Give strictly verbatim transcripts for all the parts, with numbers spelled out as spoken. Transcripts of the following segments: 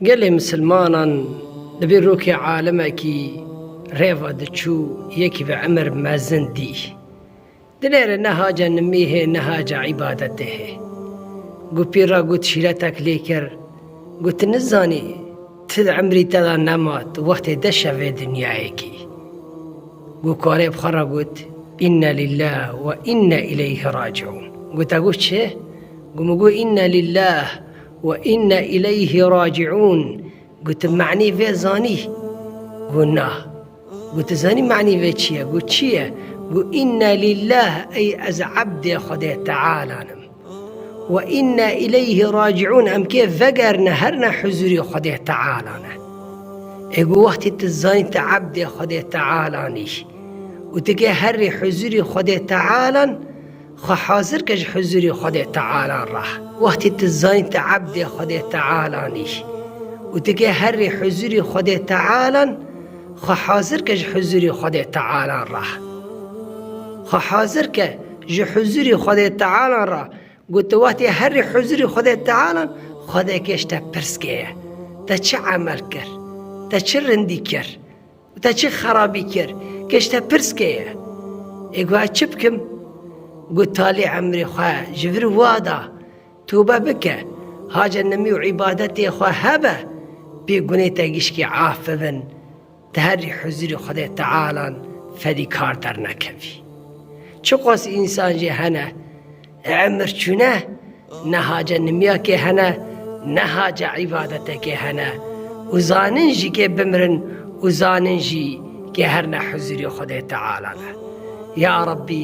Gelê misilmanan li vê rokê alemekî rêva diçû yekî bi emir mezin dî. Dinêre ne haca nimî hê, ne haca îbadetê hê. Got pîr ra got şîretek lê kir. Got tu nizanî, tu di emrî te de nema, tu wextê de şevê dinyayê kî. Got karê bi xwe re got, "Inna lillah ve inna ileyhi raciun." Got te got çi? Got min got, "Inna lillah ve inna ileyhi raciun." Got tu menî vê zanî? Got na. Got tu zanî menî vê çi ye? Got çi ye? Got, "Inna lillah", ey ez ebdê Xwedê Teala nim. "Ve inna ileyhi raciun", em kê vegerine herine huzurî Xwedê Teala ne. Ê got wextî tu zanî tu ebdê Xwedê Teala nî û tu kê herî huzurî Xwedê Teala n, xwe hazir ke ji huzurî Xwedê Teala re. Wextî tu zanî tu ebdê Xwedê Teala nî û tu kê herî huzurî Xwedê Teala n, xwe hazir ke ji huzurî Xwedê Teala re. Xwe hazir ke ji huzurî Xwedê Teala re. Got tu wextê herî huzurî Xwedê Teala n, Xwedê kê ji te pirs keye. Te çi emel kir? Te çi rindî kir? Û te çi xerabî kir? Kê ji te pirs keye. Ê got ez çi bikim? Got talê emrê xwe ji vir wa da, tobe bike, haca nimî û îbadetê xwe hebe, pê gunê te gişkî af bibin, tu herî huzurî Xwedê Teala n fedîkar dernekevî. Çiqas însan jê hene, emir çûne, ne haca nimiyakê hene, ne haca îbadetekê hene. Û zanin jî kê bimirin û zanin jî kê herine huzurî Xwedê Teala ne. Ya Rabbî,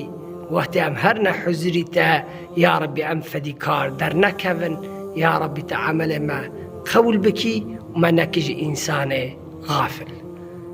wextê em herine huzurî te, ya Rabbî em fedîkar dernekevin, ya Rabbî tu emelê me qewil bikî û me nekî ji însanê xafil.